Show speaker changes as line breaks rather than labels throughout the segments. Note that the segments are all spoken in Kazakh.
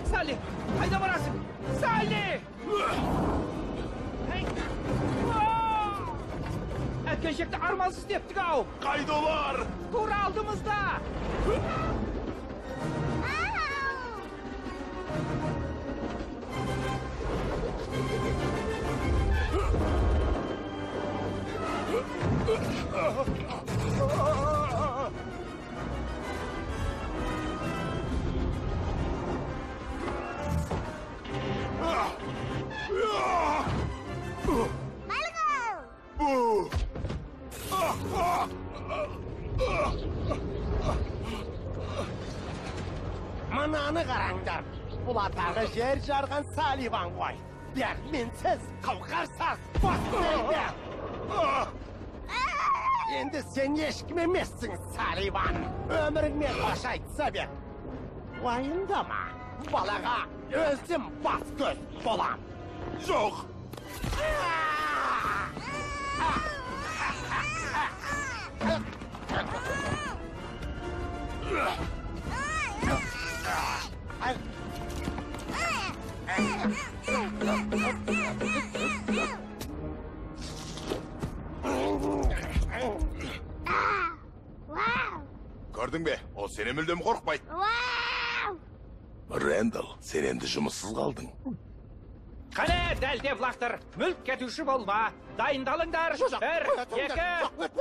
Салли, қайда барасың? Салли! Әткеншекті армансыз дептік ау.
Қайда олар?
Тура алдымызда.
Мынаны қараңдар. Бұл атағы жер жарған Салливан ғой. Дәрменсіз, қауқарсыз, бос. Енді сен ешкім емессің, Салливан. Өміріңмен қош айтса бер. Уайымдама, балаға өзім бас көз болам.
Жоқ. Көрдің бе, ол сенен мүлдем қорықпайды. Рэндалл, сен енді жұмыссыз қалдың.
Қане, дәлдеп лақтыр, мүлт кетуші болма. Дайындалыңдар. 1, 2, 3!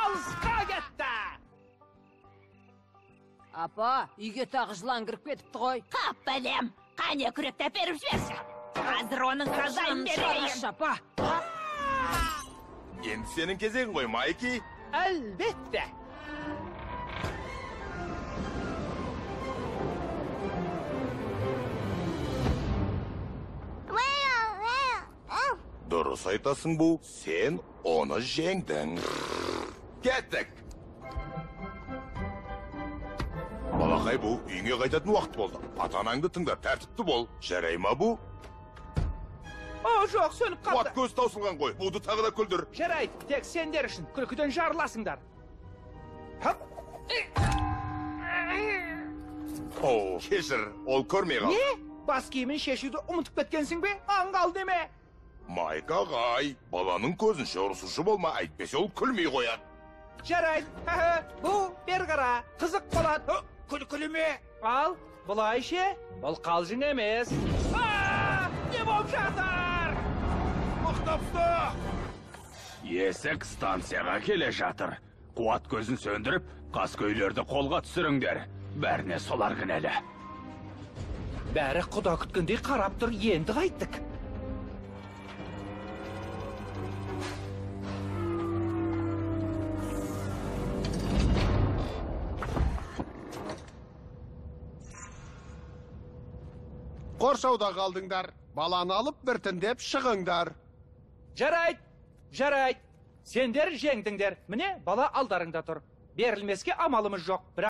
Алысқа кетті!
Апа, үйге тағы жылан кіріп кетіпті ғой.
Қап бәлем, қане күректі әперіп жіберші. Қазір оның сазайын берейін.
Апа.
Енді сенің кезегің ғой, Майки.
Әлбетте.
Дұрыс айтасың, бұл. Сен оны жеңдің. Кеттік. Балақай, бұл үйіңе қайтатын уақыт болды. Ата-анаңды тыңда, тәртіпті бол. Жарай ма, бұл?
О, жоқ, сөніп қалды.
Қуат көз таусылған ғой. Буды тағы да күлдір.
Жарайды, тек сендер үшін күлкіден жарыласыңдар. Хоп.
О, кешір, ол көрмей қалды.
Не? Бас киімін шешуді ұмытып кеткенсің бе? Аңғал деме.
Майк ағай, баланың көзінше ұрысушы болма, әйтпесе ол күлмей қояды.
Жарайды, бұл бері қара, қызық болады. Күлкілі ме? Ал, бұлай ше, бұл қалжың емес. Не болып жатыр?
Мықтап ұста!
Есік станцияға келе жатыр. Қуат көзін сөндіріп, қаскөйлерді қолға түсіріңдер. Бәріне солар кінәлі.
Бәрі құда күткендей қарап тұр, енді қайттік.
Қоршауда қалдыңдар. Баланы алып біртіндеп шығыңдар.
Жарайды, жарайды. Сендер жеңдіңдер. Міне, бала алдарыңда тұр. Берілмеске амалымыз жоқ. Бірақ